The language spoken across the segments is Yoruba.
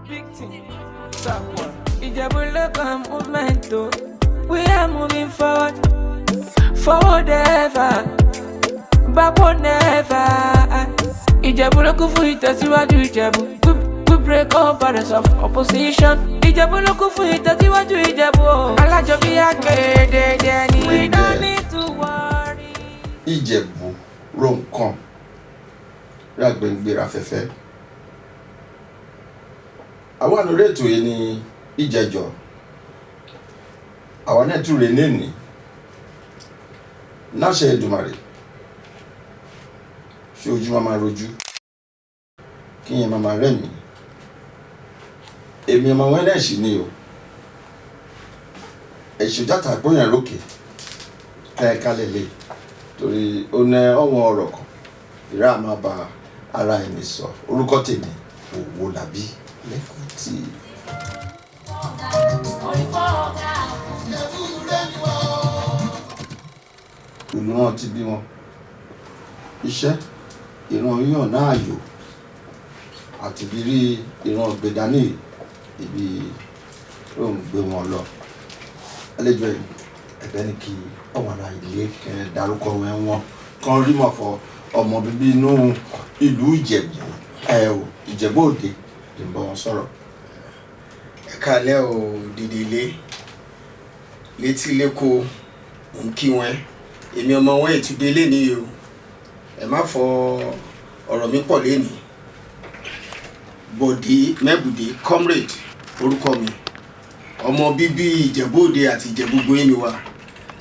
Big thing. Sakwa. Ìjẹ̀bú local movement o. We are moving forward. Forward ever. Backward never. Ìjẹ̀bú ló kún fún ìtẹ̀síwájú Ìjẹ̀bú. We break all borders of opposition. Ìjẹ̀bú ló kún fún ìtẹ̀síwájú Ìjẹ̀bú o. Alájọbí àgbèdèdè ni. We don't need to worry. Ìjẹ̀bú Ronkan rágbẹ̀ngbèrè afẹ́fẹ́. Àwa lórí ètò yìí ní ìjẹjọ, àwa náà tún rè lénìí láṣẹ Èdùmàrè. Ṣé ojú máa máa rojú kí yẹn máa máa rẹ̀mí? Èmi ọmọ wọn náà sì ni o. Ẹ̀ṣẹ̀ játa àpòyàn rókè kẹ́ẹ̀kálẹ̀ lè torí ó ní ọ̀wọ́n ọ̀rọ̀ kan ìrá máa ba ara ẹni sọ. Orúkọ tèmi, Owólabí Lẹ́kùtì. Ìlú wọn ti bí wọn, iṣẹ́ ìran yíyàn náà yò àti bí rí ìran gbẹdání ibi ó ń gbé wọn lọ. Àlejò ẹ, ẹ̀bẹ̀ ni kí ọmọ ara ilé kẹ dárúkọ wọn, wọn kan rí mọ̀ fọ ọmọ bíbí inú ìlú Ìjẹ̀bú ẹ ò Ìjẹ̀bú Òde lè ń bá wọn sọ̀rọ̀. Ẹ káalẹ́ o, dìde ilé létí lẹ́kọ̀ọ́, mò ń kí wọn. Èmi ọmọ wọn ètùdé lénìí o. Ẹ má fọ ọ̀rọ̀ mi pọ̀ lénìí. Bọ̀dé Mẹ́bùdé Comrade orúkọ mi, ọmọ bíbí Ìjẹ̀bú Òde àti Ìjẹ̀bú Gbóyè ni wa,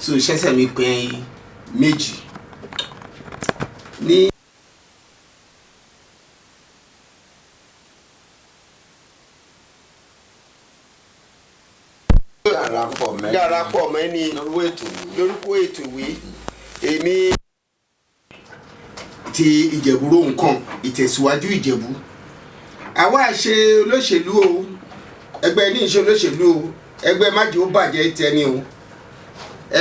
so ṣẹ̀ṣẹ̀ mi pín méjì ní. Darapọ̀ mẹ́rin Darapọ̀ mẹ́ni lórúkọ ètò yìí. Lórúkọ ètò ìwé èmi ti Ìjẹ̀bú Ronkan, ìtẹ̀síwájú Ìjẹ̀bú. Àwa ṣe olóṣèlú o, ẹgbẹ́ ní ìṣe olóṣèlú o, ẹgbẹ́ májè ó bàjẹ́ tẹni o,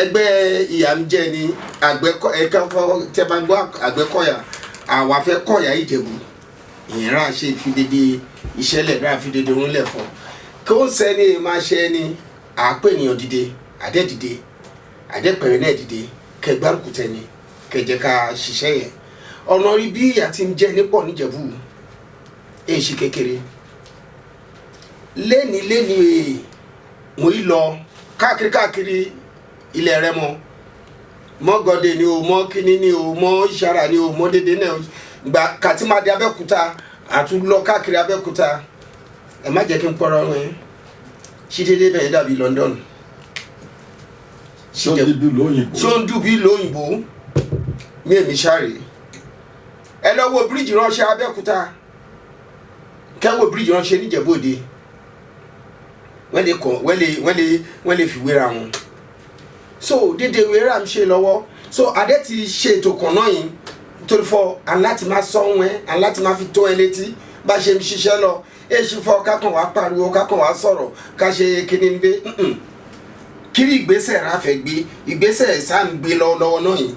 ẹgbẹ́ ìyà ń jẹ ni àgbẹ̀kọ ẹ̀ka tẹ́bàgbọ́ Àgbẹ̀kọ̀yà. Àwa fẹ́ kọ̀yà Ìjẹ̀bú, ìyẹn rà ṣe fi dédé ìṣẹ̀lẹ̀ rà fi dédé òun lẹ̀ fọ́ kí ó sẹ́ni máa ṣe ẹni àápè ènìyàn dìde, àdẹ́ dìde, àdẹ́pẹ̀rẹ̀ náà dìde, kẹgbárùkù tẹni kẹjẹ ká ṣiṣẹ́ yẹn. Ọ̀nà rí bí ìyà ti ń jẹ nípọ̀ níjẹ̀bú èyí ṣe kékeré léni léni. Èè mo yí lọ káàkiri káàkiri ilẹ̀ Rẹ́mọ, mọ́ gọ́dẹ ni o, mọ́ kínní ni o, mọ́ ìṣara ni o, mọ́ dédé náà gba kàtí máa di Abẹ́òkúta, àtún lọ káàkiri Abẹ́òkúta. Ẹ má jẹ́ kí n pọ́nrọ́ wọn ṣí dédé bẹ́ẹ̀ dàbí London. Ṣé ó bíbí lóyìnbó? Ṣó ń dùn bí ìlú òyìnbó mi? Èmi ṣáre ẹ lọ wo bíríìjì ránṣẹ́ Abẹ́òkúta, kẹ́wọ́ bíríìjì ránṣẹ́ níjẹ̀bú Òde. Wọ́n lè kàn, wọ́n lè fìwéra wọn. So dédé wéra ń ṣe lọ́wọ́. So adé ti ṣe ètò kan náà yìí nítorí fọ à ń láti máa sọ wọn, à ń láti máa fi tó ẹ létí bá ṣe ń ṣiṣẹ́ lọ. Èsì fọ kákan wàá pariwo, kákan wàá sọ̀rọ̀, ká ṣe kíní ní bẹ́ẹ̀ kiri. Ìgbésẹ̀ ráfẹ́ gbé ìgbésẹ̀ sá ń gbé lọ́wọ́lọ́wọ́ náà yìí.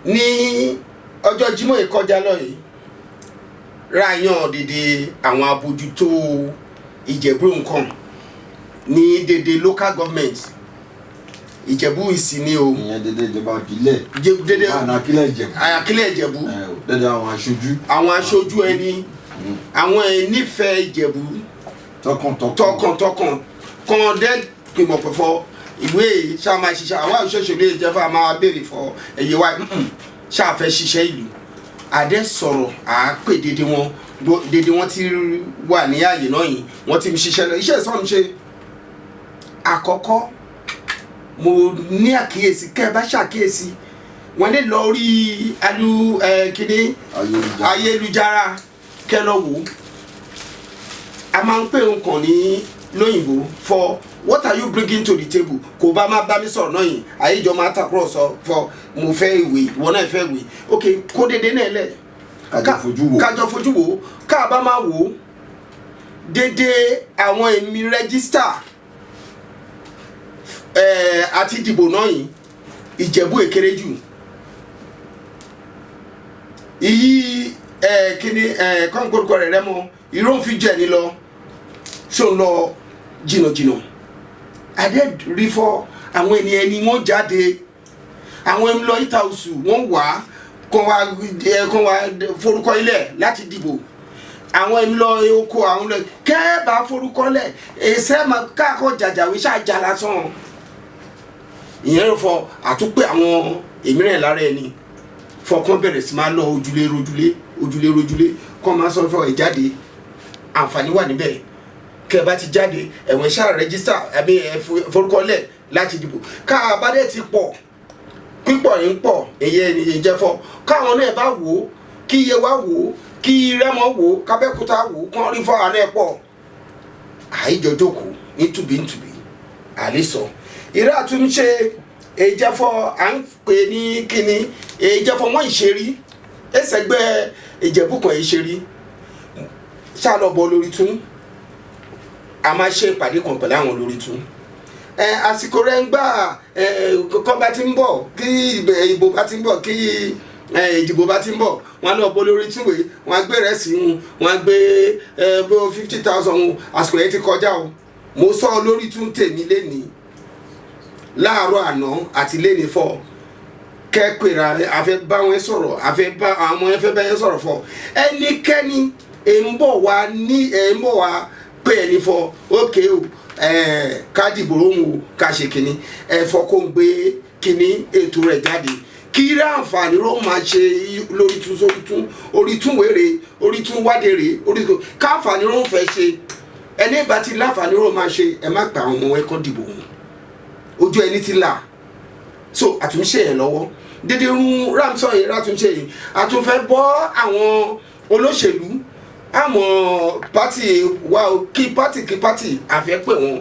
Ní ọjọ́ Jímọ̀ ìkọjá lọ yìí, ráyàn dìde àwọn abojútó Ìjẹ̀bú nǹkan ní dédé local government Ìjẹ̀bú ìsìn ni o. Ìyẹn dédé ìjọba ìbílẹ̀. Dédé àná akílẹ̀ Ìjẹ̀bú. Àkílẹ̀ Ìjẹ̀bú. Ẹ ò, dédé àwọn aṣojú. Àwọn aṣojú ẹni, àwọn ẹnífẹ̀ẹ́ Ìjẹ̀bú. Tọkàntọkàn. Tọkàntọkàn kàn dẹ́ gbìmọ̀ pẹ̀fọ́ ìwé ṣáà máa ṣiṣẹ́. Àwa òṣèṣèlú ìjẹ́fà máa béèrè fọ ẹ̀yẹ wa ṣáà fẹ́ ṣiṣẹ́ ìlú. Àdẹ sọ̀rọ̀ àápè dédé wọn, dédé wọn ti wà ní ààyè náà yìí, wọ́n ti ń ṣiṣẹ́ lọ. Iṣẹ́ ìsọ̀rọ̀ ń ṣe àkọ́kọ́, mo ní àkíyèsí kẹ́ ẹ bá ṣàkíyèsí, wọ́n lè lọ rí alu ẹ̀ kíní. Ayélujára. Ayélujára, kẹ́ lọ wò ó. A máa ń pè nǹkan ní lóyìnbó for "What are you bringing to the table?" Kò bá má bá mi sọ̀rọ̀ náà yìí, àyíjọ máa tàkúrọ̀sọ fọ mo fẹ́ ìwé, ìwọ náà fẹ́ ìwé, ok, kó dédé náà lẹ̀. Kájọ fojú wò. Kájọ fojú wò. Ká bá máa wò ó dédé àwọn èmi register àti ìdìbò náà yìí, Ìjẹ̀bú èkéré jù. Ìyí Ẹ kíni ẹ kọ́ńkórúkọ rẹ̀ Rẹ́mọ ìró ń fi jẹ́ ní lọ ṣó ń lọ jìnnàjìnnà adé rí fọ àwọn ènìyàn ni wọ́n jáde, àwọn ẹni lọ ìta oṣù wọ́n wà kàn wá ẹ kàn wá forúkọ ilẹ̀ láti dìbò. Àwọn ẹni lọ oko, àwọn lọ kẹ́ẹ̀bà forúkọ lẹ̀ ẹsẹ̀ máa káàkọ́ jàjàwé ṣáàjà lásán. Ìyẹn ló fọ àtúpè àwọn èmíràn lára ẹni fọkàn bẹ̀rẹ̀ sí máa lọ ojúlé rojúlé, ojúlé rojúlé, kọ́ máa sọ fọ ẹ̀ jáde. Àǹfààní wà níbẹ̀ kẹ́ ẹ bá ti jáde ẹ̀wọ̀n ṣáà register àbí ẹ forúkọ lẹ̀ láti dìbò. Ká a bá dẹ̀ ti pọ̀ pípọ̀ yìí ń pọ̀ èyí ẹni yìí jẹ́ fọ́ káwọn náà bá wò ó, kí iye wa wò ó, kí Rẹ́mọ wò ó, kábẹ́kúta wò ó, kán rí fọ́ra náà pọ̀ àìjọ jókòó nítùbí àlesọ ìrẹ́ àtúnṣe èjẹfọ à ń pè ní kíni èjẹfọ wọn ìṣerí ẹsẹgbẹ Ìjẹ̀bú kan ìṣerí ṣàlọbọ lórí tún. A máa ṣe ìpàdé kan pẹ̀lú àwọn lórí tún ẹ àsìkò rẹ̀ ń gbà ẹ kọ́ bá ti ń bọ̀, kí ìbò bá ti ń bọ̀, kí ìdìbò bá ti ń bọ̀, wọn lọ bọ lórí túwèé, wọn á gbé rẹ̀ sí wọn, wọn á gbé bó 50,000 wọn. Àsìkò yẹn ti kọjá o. Mo sọ lórí tún tèmi lénìí láàárọ̀ àná àti lénìí fọ kẹ́pẹ́ra àfẹ́ bá wọn sọ̀rọ̀, àfẹ́ bá àwọn ọmọ yẹn fẹ́ bá yẹn sọ̀rọ̀ fọ ẹnikẹ́ni ẹ̀ ń bọ̀ wá ní ẹ̀ ń bọ̀ wá pé ẹni fọ ókè o ká dìbò lóhùn o, ká ṣe kínní ẹ̀fọ́ kó ń gbé kínní ètò rẹ̀ jáde kí rí àǹfààní ló máa ṣe lórí tún sórí tún orí tún wéré, orí tún wádèrè, orí tún káǹfààní ló ń fẹ́ ṣe. Ẹni bá ti láǹfààní ló máa ṣe, ẹ má gbà àwọn ọmọ ẹ̀kọ́ dìbò wọn ojú ẹni ti là. So àtúnṣe yẹn lọ́wọ́ dídí rún ramsọ yìí rátúnṣe yìí àtúnfẹ́ bọ́ àwọn olóṣèlú àmọ́ pátì wa o, kí pátì kí pátì àfẹ́ pè wọ́n,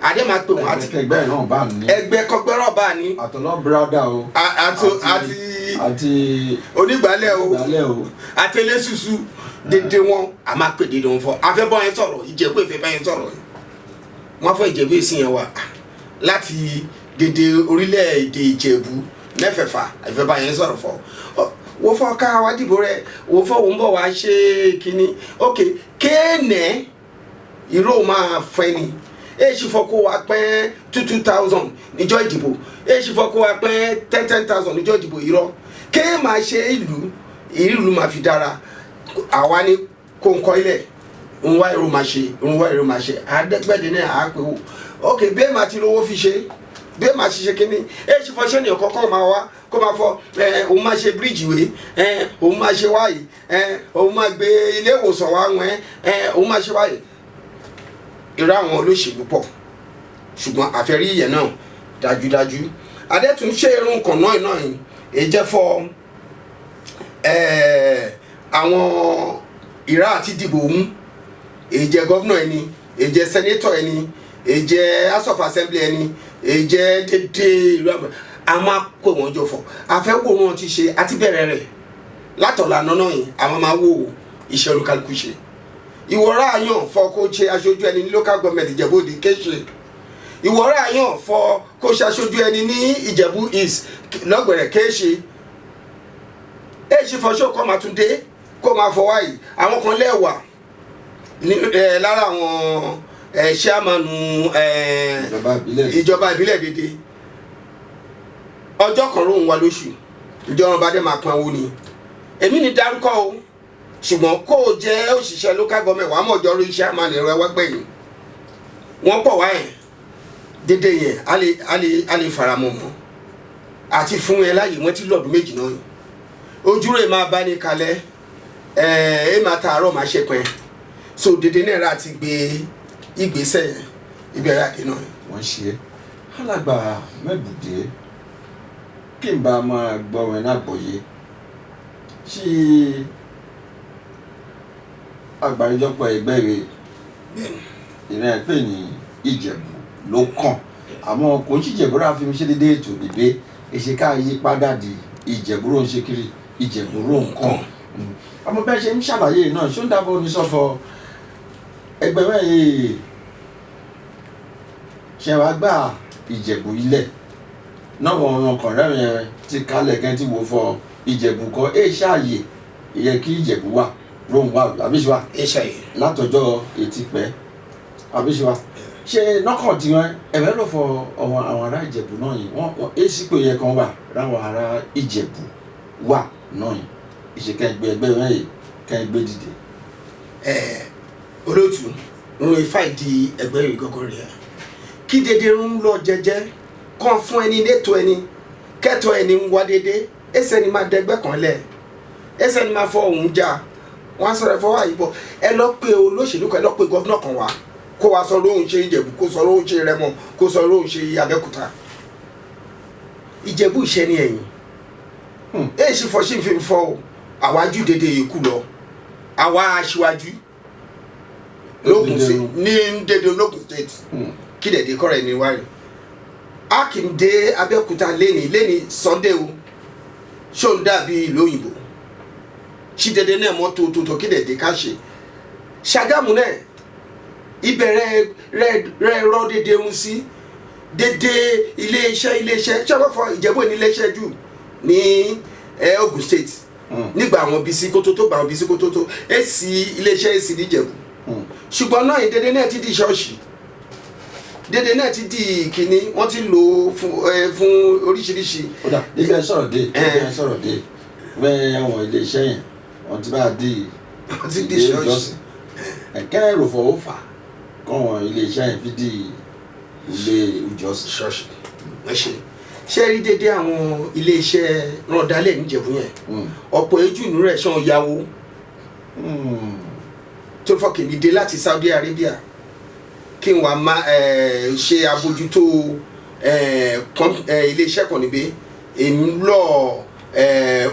adé máa pè wọ́n àti ẹgbẹ́ náà bá ní ẹgbẹ́ kọgbẹ́rọ̀ bá ní àtọ̀lọ́ brada o àti àti onígbàálẹ̀ o ìgbàlẹ̀ o àti eléṣùṣù dédé wọn a máa pè dédé wọn fọ àfẹ́ bọ́ yẹn sọ̀rọ̀. Ìjẹ̀bú ìfẹ́ bá yẹn sọ̀rọ̀ yìí wọ́n fọ Ìjẹ̀bú ìsìn yẹn wà láti dédé orílẹ̀-èdè Ìjẹ̀bú mẹ́fẹ̀ẹ̀fà ìfẹ́ bá yẹn sọ̀rọ̀ fọ wọ́n fọ ká wá dìbò rẹ̀, wọ́n fọ wọ́n bọ̀ wá ṣe kínní. Ok, kéènẹ̀ ìró máa fẹ́ ni èsì fọ kó wa pẹ́ 2,000 níjọ́ ìdìbò, èsì fọ kó wa pẹ́ 10,000 níjọ́ ìdìbò. Irọ́ kéè máa ṣe ìlú ìlú máa fi dára. Àwa ni kó ń kọ́ ilẹ̀ ń wá èrò máa ṣe, ń wá èrò máa ṣe àdẹ́gbẹ́dẹ́ náà á pè wò. Ok, bẹ́ẹ̀ máa ti rówó fi ṣe, bẹ́ẹ̀ máa ṣiṣẹ́ kínní èsì fọ ṣẹ́ni ọ̀kọ́kọ́ máa wá kó máa fọ ẹ òun máa ṣe bíríìjì wé ẹ òun máa ṣe wáyé ẹ òun máa gbé ilé ìwòsàn wá wọn ẹ òun máa ṣe wáyé. Irú àwọn olóṣèlú pọ̀ ṣùgbọ́n àfẹ́rí ìyẹn náà dájúdájú adẹ́túnṣe irun kan náà náà yìí èyí jẹ́ fọ àwọn ìrá àti dìbò ń èyí jẹ́ gọ́vnà ẹni, èyí jẹ́ sẹ́nétọ̀ ẹni, èyí jẹ́ house of assembly ẹni, èyí jẹ́ dédé ìlú àgbà a máa kó wọn jọ fọ àfẹ́wò wọn ti ṣe àti bẹ̀rẹ̀ rẹ̀ látọ̀lá náà yìí. Àwọn máa wò iṣẹ́ olúkálukú ṣe. Ìwọ́ra àyàn fọ kó ṣe aṣojú ẹni ní local government Ìjẹ̀bú Òde kéṣe, ìwọ́ra àyàn fọ kó ṣe aṣojú ẹni ní Ìjẹ̀bú East lọ́gbẹ̀rẹ̀ kéṣe, èṣì fọṣọ kọ́ máa tún dé kó máa fọ wáyé. Àwọn kan lẹ́wà ní lára àwọn ṣíàmánu ìjọba ìbílẹ̀ ìjọba ìbílẹ̀ dédé ọjọ́ kan lóhùn wa lóṣù ìjọba bá dé máa pọn owó ni èmi ní dárúkọ o. Ṣùgbọ́n kó o jẹ́ òṣìṣẹ́ local government wàá mọ̀ ọjọ́ orí iṣẹ́ àmàlẹ̀ ẹ̀rọ ẹwà gbẹ̀yìn wọ́n pọ̀ wá yẹn dédé yẹn á lè faramọ́ mọ́ àti fún ẹ láàyè wọ́n ti lọ́ọ̀dún méjì náà yìí ojú rẹ̀ máa bá ní kalẹ̀ ẹ ẹ máa taarọ̀ máa ṣe pẹ́ so dédé náírà ti gbé ìgbésẹ̀ yẹn ìbẹ̀rẹ̀ àdé náà yìí. Wọ́n ṣe é. Alàgbà Mẹ́bùdé, kí n bá máa gbọ́ wọn náà gbọ́yé ṣí àgbáríjọpọ̀ ẹgbẹ́ rẹ̀ ìrìn ẹ̀ pè ní Ìjẹ̀bú ló kàn, àmọ́ kò ń ṣìjẹ̀bú rà fi mi ṣe déédéé ètò ìdìbò èṣe ká yí padà di Ìjẹ̀bú ló ń ṣe kiri Ìjẹ̀bú ló ń kàn. Àmọ́ bẹ́ẹ̀ ṣe ń ṣàlàyé náà ṣó ń dábọ̀ ní sọ́fọ̀ ẹgbẹ́ mẹ́rin ṣe wá gbà Ìjẹ̀bú ilẹ̀ náà wọn ọkàn rẹ̀ ti kalẹ̀ kẹ́ ti wò fọ Ìjẹ̀bú kọ́ ẹ̀ ṣáàyè Ìyẹ kí Ìjẹ̀bú wà lóhùn wà àbíṣe wà Ẹ ṣàyè. Látọjọ́ etí pẹ́ àbíṣe wà ṣe nọ́kàn tiwọn ẹ̀fẹ́ ló fọ àwọn ará Ìjẹ̀bú náà yìí wọ́n èsì pé yẹ kan wà ráwọn ará Ìjẹ̀bú wà náà yìí ìṣèkẹ́ ẹgbẹ́ ẹgbẹ́ wọn yìí kẹ́ ẹgbẹ́ dìde. Ẹ olóòtú rún ifá ìdí ẹgbẹ́ rẹ̀ gọ́gọ́ rẹ̀ kí dédé ń lọ jẹ́jẹ́ kàn fún ẹni létò ẹni kẹ́tọ̀ ẹni ń wá dédé ẹsẹ̀ ni máa dẹgbẹ́ kan lẹ̀, ẹsẹ̀ ni máa fọ òun já wọ́n á sọ̀rọ̀ ẹ̀fọ́ wá yìí bọ̀. Ẹ lọ pé olóṣèlú kan, ẹ lọ pé governor kan wá kó wa sọ lóhùn ṣe Ìjẹ̀bú, kó sọ lóhùn ṣe Rẹ́mọ, kó sọ lóhùn ṣe Abẹ́òkúta. Ìjẹ̀bú ìṣẹ́ ni ẹ̀yìn. Èyí sì fọ sí fi fọ o àwájú dédé ikú lọ àwa aṣíwájú lókun sí ní dédé lókun state. Kí dẹ̀dẹ̀ kọ́rọ̀ ẹni wáyé a kì í dé Abẹ́òkúta lẹ́ni lẹ́ni Sunday o ṣó ń dàbí ìlú òyìnbó ṣí dédé náà mọ́ tòótòótò. Kí dẹ̀dẹ̀ ká ṣe Ṣàgámù náà ibẹ̀ rẹ rẹ rọ dédé ń sí dédé iléeṣẹ́ iléeṣẹ́ ṣé wọ́n fọ Ìjẹ̀bú ní iléeṣẹ́ jù ní Ogun State nígbà àwọn bísí kótó tó gbà àwọn bísí kótó tó èsì iléeṣẹ́ èsì níjẹ̀bú. Ṣùgbọ́n náà dédé náà ti di ṣọ́ọ̀ṣì, dédé náà ti di kínní, wọ́n ti lò ó fún oríṣiríṣi. Ó dà níbi ẹ sọ̀rọ̀ dé, níbi ẹ sọ̀rọ̀ dé bẹ́ẹ̀, àwọn iléeṣẹ́ yẹn wọ́n ti bá a di Wọ́n ti di ilé ṣọ́ọ̀ṣì. Ìjọsìn ẹ̀kẹ́ èròfọ̀ ó fà kọ́wọn iléeṣẹ́ yẹn fi di ilé ìjọsìn. Ṣọ́ọ̀ṣì wọ́n ṣe rí dédé àwọn iléeṣẹ́ rọ̀dálẹ̀ níjẹ̀bú yẹn, ọ̀pọ̀ ojú inú rẹ̀ ṣan yàwó tó fọkàn mi dé láti Saudi Arabia kí n wà má ṣe àbójútó iléeṣẹ́ kan níbí èmi lọ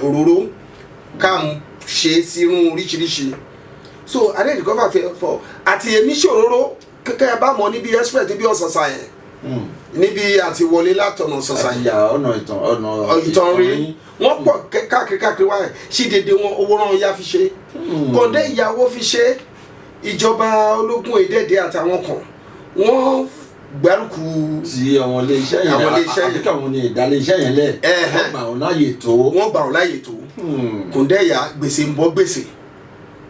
òróró ká m ṣe sírun oríṣiríṣi. So alẹ́ ìdíkọ́fà fẹ́ fọ àti èmi ṣòróró kẹ́kẹ́ bá mọ níbi express níbi ọ̀sánsan yẹn níbi àti wọlé látọ̀nà ọ̀sánsan àti yẹn. Yà ọ̀nà ìtàn ọ̀nà Ìtàn rí wọ́n pọ̀ káàkiri káàkiri wáyé sí dédé wọn owó rán ya fi ṣe kọ̀ǹdé ìyàwó fi ṣe ìjọba ológun èdèdè àtàwọn kan wọ́n gbárùkù ti àwọn iléeṣẹ́ yẹn. Àwọn iléeṣẹ́ yẹn. Àbí káwọn ní ìdálé iṣẹ́ yẹn lẹ̀ wọ́n gbà wọn láàyè tó. Wọ́n gbà wọ́n láàyè tó kọ̀ǹdé ìyá gbèsè ń bọ́ gbèsè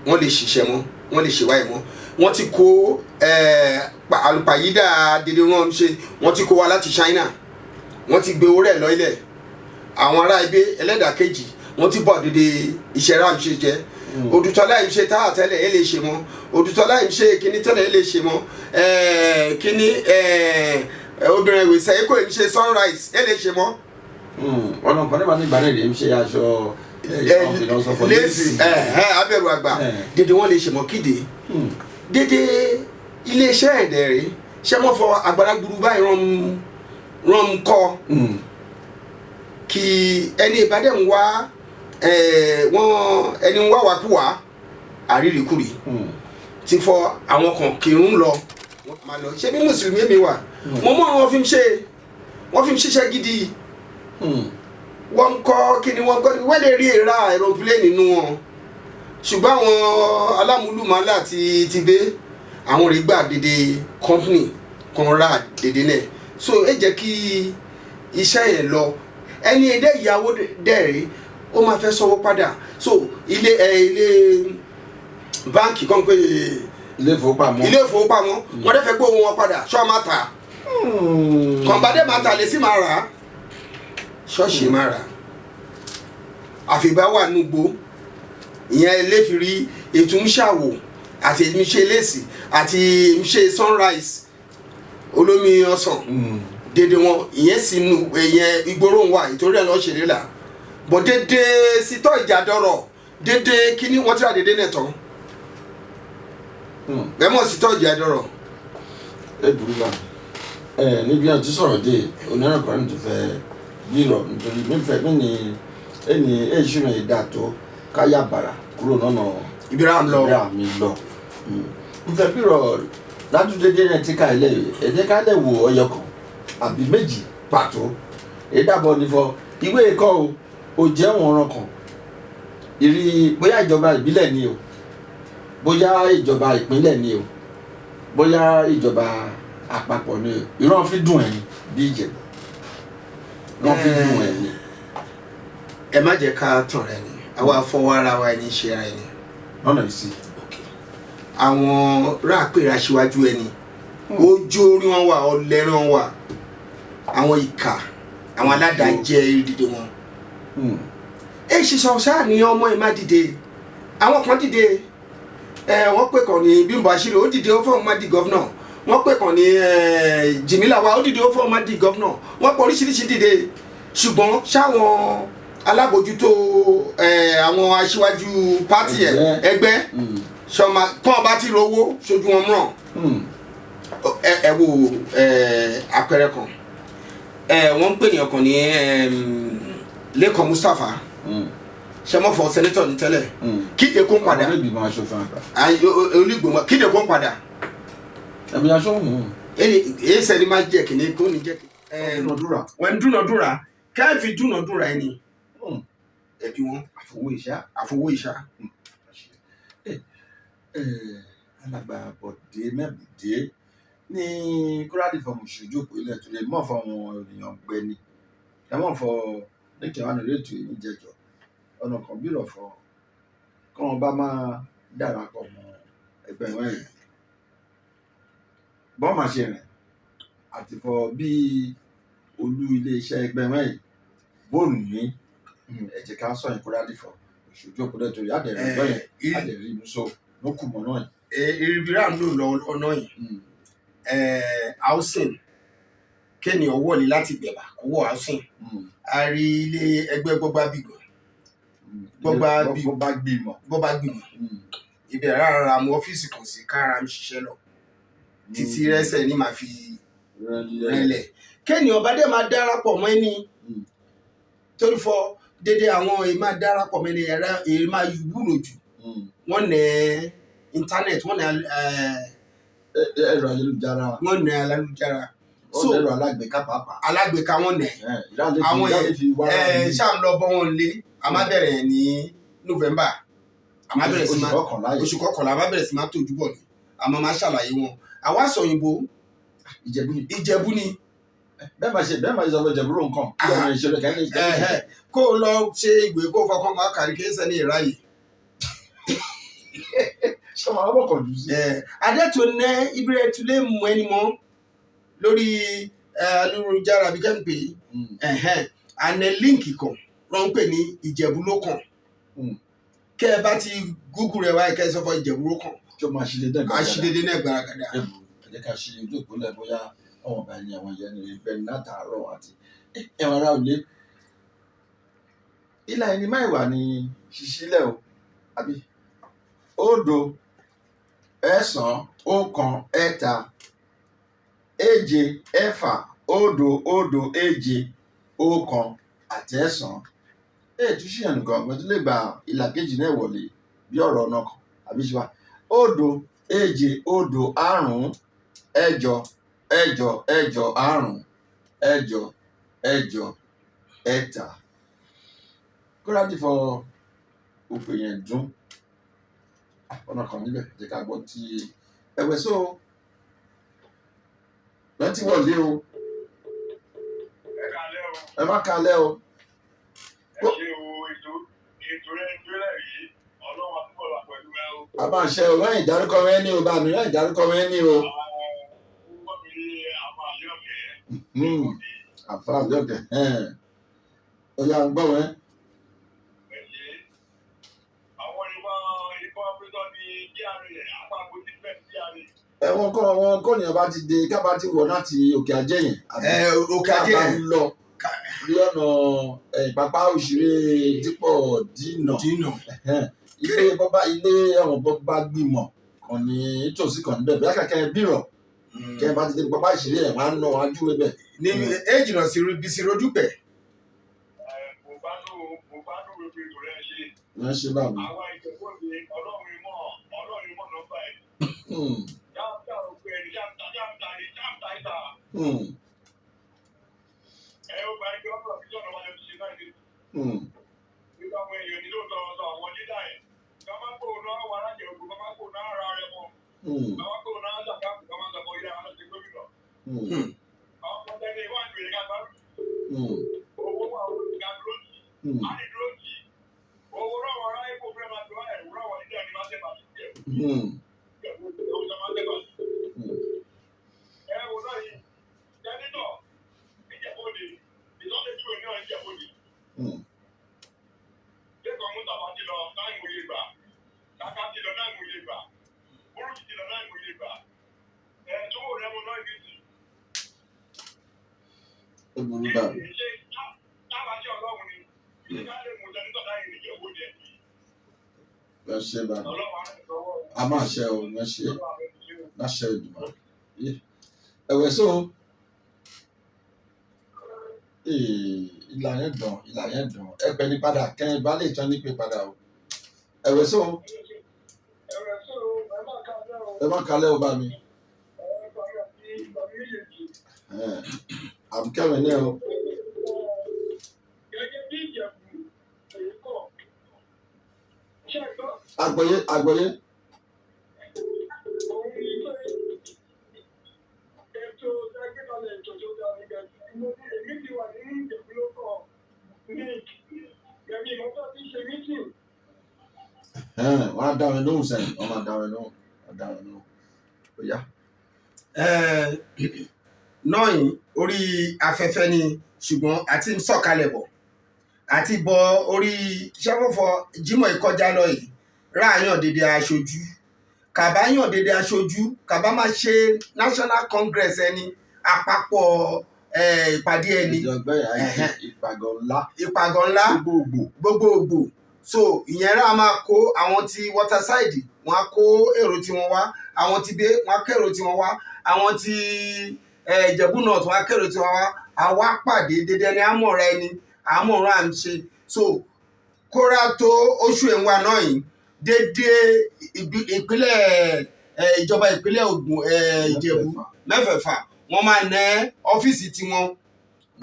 wọ́n lè ṣiṣẹ́ mọ́, wọ́n lè ṣèwáyé mọ́. Wọ́n ti kó àlùpàyídà dédé wọn ṣe, wọ́n ti kó wa láti China, wọ́n ti gbé owó rẹ̀ lọ ilẹ̀ àwọn ará ibé ẹlẹ́dàá kejì, wọ́n ti bọ̀ dédé iṣẹ́ ra ṣe jẹ́ Odùtọ́lá yìí ṣe táyà tẹ́lẹ̀ ẹ lè ṣe mọ́, Odùtọ́lá yìí ṣe kíní tẹ́lẹ̀ ẹ lè ṣe mọ́, kíní obìnrin ìwé sẹ́yìn kò ní ṣe sunrise ẹ lè ṣe mọ́. Ọ̀nà kan nígbà nígbà náà lè ń ṣe aṣọ Léèsì abẹ́rù àgbà dédé wọ́n lè ṣe mọ́ kíde dédé iléeṣẹ́ ẹ̀dẹ̀ rẹ̀ ṣé wọ́n fọ agbára gburu báyìí rán kọ́ kí ẹni ìbádẹ́ ń wá wọ́n ẹni ń wá wákúwá àríríkúrí ti fọ àwọn kan kì í ń lọ wọ́n máa lọ ṣé bí mùsùlùmí mi wà mo mọ̀ wọ́n fi ń ṣe, wọ́n fi ń ṣiṣẹ́ gidi. Wọ́n ń kọ́ kí ni wọ́n kọ́, wọ́n lè rí èèrà aeroplane nínú wọn, ṣùgbọ́n àwọn alámúlùmálà ti dé àwọn rè gbà dédé company kan rà dédé náà. So ẹ jẹ́ kí iṣẹ́ yẹn lọ. Ẹni ẹdẹ ìyàwó dẹ̀ rí ó máa fẹ́ sanwó padà. So ilé ẹ ilé báǹkì kan pé Ilé ìfowópamọ́. Ilé ìfowópamọ́ wọ́n dẹ̀ fẹ́ gbé owó wọn padà, ṣọ́ máa tà kọ̀ǹbádé máa tà lé sí máa rà á, ṣọ́ọ̀ṣì máa rà á àfìgbà wà nùgbò ìyẹn lè fi rí ètò ń ṣàwò àti èmi ṣe léèsì àti èmi ṣe sunrise olómi ọsàn dédé wọn ìyẹn sì nu ìyẹn ìgboro ń wà ìtorí ẹ̀ lọ́ọ́ ṣeré là bọ̀ dédé sítọ́ ìjà dọ̀rọ̀ dédé kíní wọ́n ti rà dédé náà tán ẹ mọ̀ sítọ́ ìjà dọ̀rọ̀. Ẹ burú bá ẹ níbi àti sọ̀rọ̀ dé onírànkọ́rin tó fẹ́ gbìrọ̀ nítorí mífẹ́ mí ni ẹni èṣù náà ìdá tó káyà bàrà kúrò lọ́nà. Ìbíra ń lọ. Ìbíra mi lọ nfẹ́ gbìrọ̀ ládùúdédé rẹ̀ tí ká ilẹ̀ ẹ̀jẹ̀ ká lẹ̀ wò ọyọ kan àbí méjì pàtó ìdàbọ̀ nífọ̀ ìwé ẹ̀kọ́ o ò jẹ́ wọn ọ̀ràn kan ìrí bóyá ìjọba ìbílẹ̀ ni o, bóyá ìjọba ìpínlẹ̀ ni o, bóyá ìjọba àpapọ̀ ni o, ìran fi dùn ẹ̀yìn bí Ìjẹ̀bú ìran fi dùn ẹ̀yìn. Ẹ má jẹ́ ká tàn rẹ ni. Àwa fọwọ́ ara wa ẹni ṣe ara ẹni. Lọ́nà ìsí. Àwọn ráàpẹ̀rẹ̀ aṣíwájú ẹni, ojú orí wọn wà, ọlẹ́rìn wọn wà, àwọn ìkà, àwọn aládàájẹ ìdìde wọn. Ẹ ṣe sọ sáà ní ọmọ ẹ má dìde. Àwọn kan dìde, ẹ wọ́n pè kàn ní Bímbọ́ Àṣírí, ó dìde, ó fọwọ́n má di governor. Wọ́n pè kàn ní Jimmy Lawal, ó dìde, ó fọwọ́n má di governor. Wọ́n pọ̀ oríṣiríṣi dìde, ṣùgbọ́n sáwọn alábòjútó àwọn aṣíwájú pátì ẹ ẹgbẹ́ sọma kàn bá ti rówó sójú wọn mìíràn. Ẹ wo àpẹẹrẹ kan, wọ́n ń pè ní ọkàn ní Lẹ́kàn Mustapha sẹmọfọ, senator ní tẹ́lẹ̀, kíde kó ń padà. Àwọn olùgbìmọ̀ aṣòfin àgbà. Olùgbìmọ̀ kíde kó ń padà. Ẹ̀mí aṣọ òun. Èyí sẹ́ni máa jẹ́ kìnìún kó ní jẹ́ kìnìún. Dúnadúrà. Wọ́n ń dúnadúrà, káàfin dúnadúrà ẹni ẹbí wọn. Àfọwọ́ ìṣá. Àfọwọ́ ìṣá. Alàgbà Bọ̀dé Mẹ́bùdé ní kúrádì fọmù ṣojú òpó ilẹ̀ tó lè mọ̀ fọwọn ènìyàn gbẹ ni ẹ mọ̀ fọ ní kẹwàá ní rédíò yìí jẹjọ ọ̀nà kan bí ìrọ̀fọ̀ kọ́ wọn bá máa darapọ̀ mọ́ ẹgbẹ́ wọn yìí bọ́n máa ṣe rìn àti fọ bí olú iléeṣẹ́ ẹgbẹ́ wọn yìí bóòlù ní ẹ jẹ́ ká sọ yẹn kúrádì fọ ṣojú òpó ilẹ̀ tó rí àdẹ̀rẹ̀ gbọ́ yẹn àdẹ̀rẹ̀ ìmúṣọ ló kù mọ́ náà yìí. Ìrìbìrà ń lò lọ́wọ́ náà yìí, housing kéèyàn wọlé láti gbẹ̀bà kó wọ housing, a rí ilé ẹgbẹ́ gbọ́gbá bìgbọ̀n Gbọ́gbá gbìmọ̀. Gbọ́gbá gbìmọ̀ ibẹ̀ rárá mu ọ́fíìsì kan sí kára ń ṣiṣẹ́ lọ títí rẹ́sẹ̀ ní màá fi rẹ́lẹ̀ kéèyàn bá dẹ̀ máa darapọ̀ mọ́ ẹni torí fọ dédé àwọn èyí máa darapọ̀ mọ́ ẹni ẹ̀rọ èyí máa wúlò jù. Wọ́n nẹ íńtánẹ̀tì, wọ́n nẹ ẹ̀rọ ayélujára. Wọ́n nẹ ayélujára. So ẹ̀rọ alágbèéká pàápàá. Alágbèéká wọ́n nẹ. Àwọn ẹ ṣáà ń lọ bọ́ wọn lé. A máa bẹ̀rẹ̀ ní November, a máa bẹ̀rẹ̀ sí máa oṣù kọkànlá, a máa bẹ̀rẹ̀ sí máa tójú bọ̀ ni a máa máa ṣàlàyé wọn. Àwa sọ òyìnbó. Ìjẹ̀bú ni. Ìjẹ̀bú ni. Bẹ́ẹ̀ máa ṣe sọ fún Ìjẹ̀bú ló ń kàn kí ọmọ ìṣẹ̀lẹ̀ kẹ́lẹ́ Ìjẹ̀bú. Kó o lọ ṣe ìwé kó o fọkàn máa kàrí kí ẹsẹ̀ ní ìráyè. Ṣé wọn àwọn ọkọ̀ jù sí. Adẹ́tò ní ibire tún lè mú ẹni mọ́ lórí ayélujára bí kẹ́ ń pè é àná líǹkì kan ló ń pè ní Ìjẹ̀bú ló kàn. Kẹ́ ẹ bá ti Google rẹ̀ wáyé, kẹ́ ẹ sọ fún Ìjẹ̀bú ló kàn. Tí ó máa ṣe dédé. A ṣe dédé náà gbaragada. Ẹ jẹ́ ká ṣe ojú òpólẹ̀ bóyá ọmọ ọba ẹni àwọn ìyẹn ní ìgbẹ́ni látàárọ̀ àti ẹ̀wọ̀n ará òlé. Ilà ẹni máa wà ní ṣíṣílẹ̀ o, àbí òdo ẹ̀sán ọ̀kan ẹ̀ta èje ẹ̀fà òdo òdo èje ọ̀kan àti ẹ̀sán. Ètò ṣìyàn nìkan ọ̀gbìn tó lè gba ìlà kejì náà wọlé bí ọ̀rọ̀ ọ̀nà kan àbí ṣe wá òdo èje òdo àrún ẹ̀jọ ẹ̀jọ ẹ̀jọ àrún ẹ̀jọ ẹ̀jọ ẹ̀ta. Kóra dìfọ òpè yẹn dún ọ̀nà kan níbẹ̀, jẹ́ ká gbọ́ tí ẹ̀wẹ̀ so lọ́tí wọlé o. Ẹ káalẹ́ o. Ẹ má kalẹ́ o. Ẹ ṣe o, ètò rẹ ń gbélé yìí, Ọlọ́run àtúbọ̀ wà pẹ̀lú ẹ o. A máa ṣe o, lẹ́yìn ìdárúkọ rẹ ní o, bá mi lẹ́yìn ìdárúkọ rẹ ní o. Wọ́n mi rí àwọn àlẹ́ ọ̀kẹ́. Àfa àjọkẹ́ ọ̀yà ń gbọ́ wẹ́. Ẹ ṣe àwọn ìbọn pẹ́tọ́ ní GRA àpapọ̀ ní bẹ́ẹ̀ GRA. Ẹ̀wọ̀n kọ́ wọn kọ́nìyàn bá ti dé ká bá ti wọ̀ láti òkè ajé yẹn. Òkè ajé ká bá yẹn. lọ rí ọ̀nà pápá òṣèré dípọ̀ dínà. Dínà. Ilé bọ́bá ilé ẹ̀wọ̀n bọ́bá gbìmọ̀ kàn ní tòsí kan níbẹ̀ bí akẹ́kẹ́ bírọ̀ kẹ́ ẹ bá ti dé pápá ìṣeré ẹ̀ wọ́n á nà wọ́n á júwe bẹ̀. Ní èjìnà sí bisi rodúpẹ̀. Mo bá nù wípé ètò rẹ ṣe. Wọ́n ṣe bá mi. Àwa Ìjẹ̀bú Òde, Ọlọ́run ìmọ̀ nọ́mbà ẹ̀. Jáàmùtà òkú ẹni jáàmùtà jáàmùtà jáàmùtà ìta. Ẹ ó bá ẹgbẹ́ ọ̀pọ̀ ìjọba wájú ti ṣe náà ní. Nígbà àwọn èèyàn ní lóòótọ́ ọ̀sọ̀ àwọn lídà ẹ̀. Kọ́má kò náà wà lájẹ̀ ògùn, kọ́má kò náà ra rẹ̀ mọ́. Kọ́má kò náà sàkáàkù, kọ́má sọ̀kọ̀ ilé àwọn ọ̀sẹ̀ gómìnà. Àwọn ọmọdé ní ìwà ìgbèrè ká bá owó wà ó ká dúró jì. Á ní dúró jì. Owó náà Ó burú báyìí. Ẹ ṣe báyìí, a máa ṣe o, ẹ ṣe láṣẹ ìdùnnú. Ẹ̀wẹ̀ so ìlà yẹn dàn, ìlà yẹn dàn. Ẹgbẹ́ ní padà kẹ́rin bá lè tán ní pé padà o. Ẹ̀wẹ̀ so ẹ má kalẹ̀ o bá mi. Àbíkẹ́rin náà o. Àgbọ̀yé, àgbọ̀yé. Wọ́n á dá mi lóhùn sẹ́yìn, wọ́n máa dá mi lóhùn, wọ́n á dá mi lóhùn. Ó yá. Náà yìí orí afẹ́fẹ́ ni, ṣùgbọ́n àti ń sọ̀kalẹ̀ bọ̀ àti bọ orí sẹ́fọ̀fọ̀ Jímọ̀ ìkọjá lọ yìí, ráàyàn dédé aṣojú kàbá yàn dédé aṣojú kàbá máa ṣe National Congress ẹni àpapọ̀ ìpàdé ẹni. Ìjọba ẹ̀yà ìpàgọ́ ńlá. Ìpàgọ́ ńlá gbogbogbò. Gbogbogbò. So ìyẹn rà máa kó àwọn ti Waterside, wọ́n á kó èrò tí wọ́n wá, àwọn ti Bé wọ́n á kó èrò tí wọ́n wá, àwọn ti Ìjẹ̀bú North wọ́n á kó èrò tí wọ́n wá. Àwa pàdé dédé ẹni àmọ̀ra ẹni àmọ̀ràn à ń ṣe. So kóra tó oṣù ẹ̀wà náà yìí dédé ìpínlẹ̀ ìjọba ìpínlẹ̀ Ògùn, Ìjẹ̀bú mẹ́fẹ̀ẹ̀fà wọ́n máa ná ọ́fíìsì tiwọn.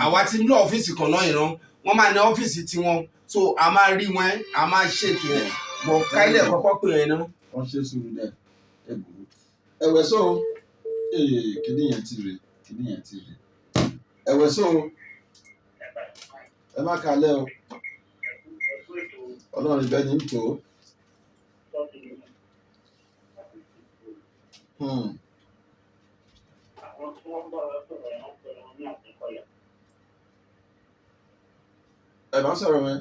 Àwa ti ń lọ ọ́fíìsì kan náà ìran wọ́n máa ná ọ́fíìsì tiwọn. So a máa rí wọn, a máa ṣètò ẹ̀ bọ̀ káílẹ̀ kọ́kọ́ pè é náà. Wọ́n ṣe sùúrù dẹ̀ ẹ gbòòrò ẹ̀wẹ̀ so kìnìún yẹn ti rè, kìnìún yẹn ti rè. Ẹ̀wẹ̀ so ẹ má kalẹ̀ o, Ọlọ́run ìbẹ́ ní tò ó. Ẹ bá sọ̀rọ̀ mẹ́.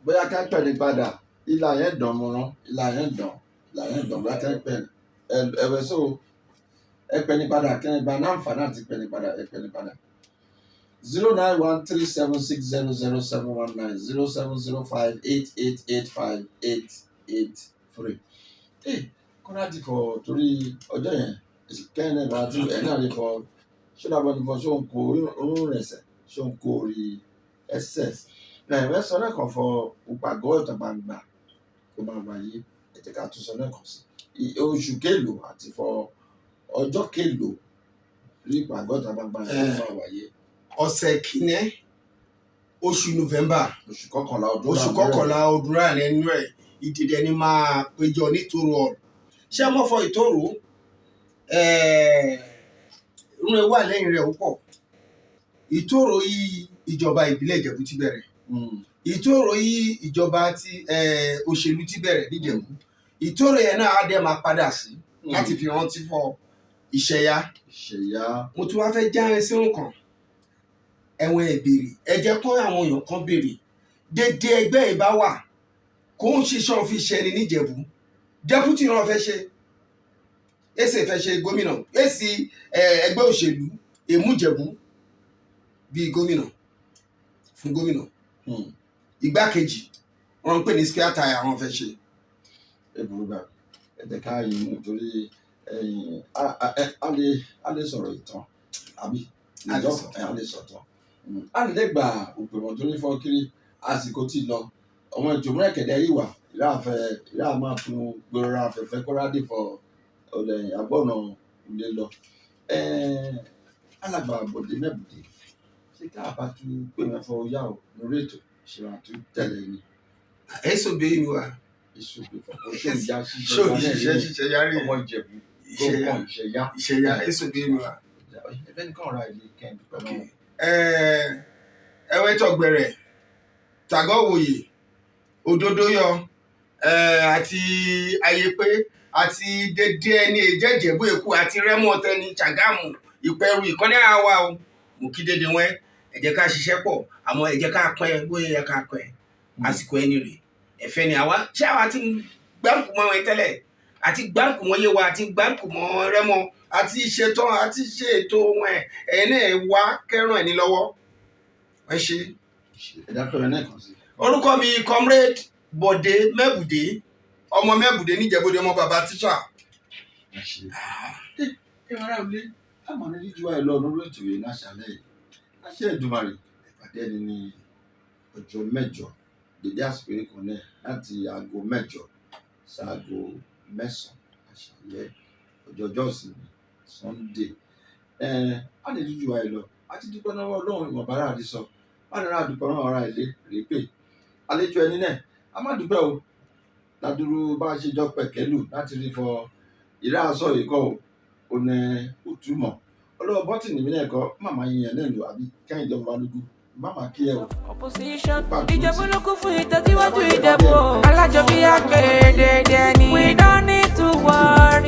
Bóyá ká pẹ̀ ní padà, ìlà yẹn dàn mọ́rán, ìlà yẹn dàn, ìlà yẹn dàn, bóyá ká pẹ̀ ẹ̀wẹ̀ so ẹ pẹ̀ ní padà kẹ́rin bá náǹfààní àti pẹ̀ ní padà, ẹ pẹ̀ ní padà. 09137600719 07058885883. Kọ́lá ti fọ̀ torí ọjọ́ yẹn kẹ́rin náà bá ti ẹ̀ náà rí fọ ṣọlá bọ́ ní fọ ṣó ń kó orun rẹ̀ sẹ̀ ṣó ń kó orí ẹsẹ̀. Náà ìwé sọ náà kàn fọ ìpàgọ́ ìta gbangba tó máa wáyé, ẹ jẹ́ ká tún sọ náà kàn sí. Oṣù kélòó àti fọ ọjọ́ kélòó rí ìpàgọ́ ìta gbangba yẹn tó máa wáyé. Ọ̀sẹ̀ kìíní oṣù November, oṣù kọkànlá ọdún, oṣù kọkànlá ọdún rà nínú ẹ̀ ìdìdẹ ni máa péjọ nítorò ọ̀rọ̀. Ṣé mo fọ ìtòrò rún ẹ wà lẹ́yìn rẹ̀ púpọ̀. Ìtòrò yìí ìjọba ìbílẹ̀ Ìjẹ̀bú ti bẹ̀rẹ̀. Ìtòrò yìí ìjọba ti òṣèlú ti bẹ̀rẹ̀ níjẹ̀bú. Ìtòrò yẹn náà á dẹ̀ máa padà sí láti fi rántí fọ ìṣẹ̀yà. Ìṣẹ̀yà. Mo tún wá fẹ́ járin sínú kan. Ẹ̀wọ̀n ẹ̀ béèrè, ẹ jẹ́ kó àwọn èèyàn kan béèrè. Dédé ẹgbẹ́ ìbá wà kó ń ṣiṣẹ́ fi ṣe ni níjẹ̀bú. Dẹ́pútì náà fẹ́ ṣe, èsì fẹ́ ṣe gómìnà, èsì ẹgbẹ́ òṣèlú èmújẹ̀bú bíi gómìnà fún gómìnà. Igbákejì wọn ń pè ní spare tire wọn fẹ́ ṣe. Ẹ burú bá ẹ jẹ́ ká yín mú torí a lè sọ̀rọ̀ ìtàn àbí a lè sọ̀tàn. A lè gba òpè mọ̀ torí fọ́ kiri àsìkò tí lọ. Ọmọ ìjòmọ́ ẹ̀kẹ́dẹ́ yìí wà ìráàfẹ́ ìráà máa tún gbòòrò afẹ́fẹ́ kọ́rádì fọ ọ̀lẹ̀ àgbọ̀nà ilé lọ. Alàgbà Bọ̀dé Mẹ́bùdé, ṣé ká bá tún pè wọ́n fọ yá o lórí ètò ṣe wàá tún tẹ̀lé ni. Èso bẹ́ẹ̀ ni wa. Èso bẹ́ẹ̀ fọ ṣé ìyá ṣiṣẹ́ ṣiṣẹ́ yarí ọmọ Ìjẹ̀bú. Ìṣẹ̀yà. Kó ìṣẹ̀yà. Ìṣẹ̀yà èso bí mi wà. Ẹfẹ́ nìkan ra ilé kẹ́hìn dúpẹ́ lọ́wọ́. Ẹwẹ́ tọ̀gbẹ̀rẹ̀, tàgọ́wòye, òdodoyọ, àti ayépé, àti dédé ẹni ìjẹ́jẹ̀bú èkó, àti rẹ́mọ tẹni Ṣàgámù, Ìpẹ́rù, ìkànnì àwa o. Mo kí dédé wọn. Ẹ jẹ́ ká ṣiṣẹ́ pọ̀, àmọ́ ẹ jẹ́ ká pẹ́ bóyá yẹ ká pẹ́ àsìkò ẹni rè ẹ̀fẹ́ ni àwa. Ṣé àwa ti ń gbárùkù mọ́ wọn tẹ́lẹ̀, àti gbárùkù mọ́ Yéwa, àti gbárùkù mọ́ Rẹ́mọ, àti ṣetán àti ṣe ètò wọn? Ẹ̀ náà wá kẹ́ràn ẹni lọ́wọ́. Ẹ ṣe. Ẹ̀dá pẹ̀lú náà kàn sí. Orúkọ mi, Comrade Bọ̀dé Mẹ́bùdé, ọmọ Mẹ́bùdé níjẹ̀bọ́dé, ọmọ bàbá tíṣà. Ẹ ṣe. Ẹ ará ilé, àmọ́ ní jíjú wa lọ lórí ètò yìí láṣálẹ́ yìí. Láṣẹ Èdùmàrè, ìpàdé ẹni ní ọjọ́ 8, dédé àsìkò yìí kan náà, láti aago 8 sáago 9 àṣálẹ́ ọjọ́ ọjọ́ ìsinmi, Sunday. Ẹ á ní jíjú wa lọ àti dúpẹ́ lọ́wọ́ Ọlọ́run ìwọ̀nba ara àdìsọ má ní ra dúpẹ́ lọ́wọ́ ara ilé rèé pé àlejò ẹni náà a má dúpẹ́ o ládùúrú bá a ṣe jọ pẹ̀kẹ́lù láti rí fọ ìrá aṣọ yìí kọ́ o ò ní òtúmọ̀ ọlọ́wọ́ bọ́tìnì mi náà kọ́ màmá yìnyín náà lò àbí kẹ́hìn jọba lógún màmá kí ẹ o. Opposition. Ìjẹ̀bú ló kún fún ìtẹ̀síwájú Ìjẹ̀bú. Alájọbí àgbẹ̀ dédé ni. We don't need to worry.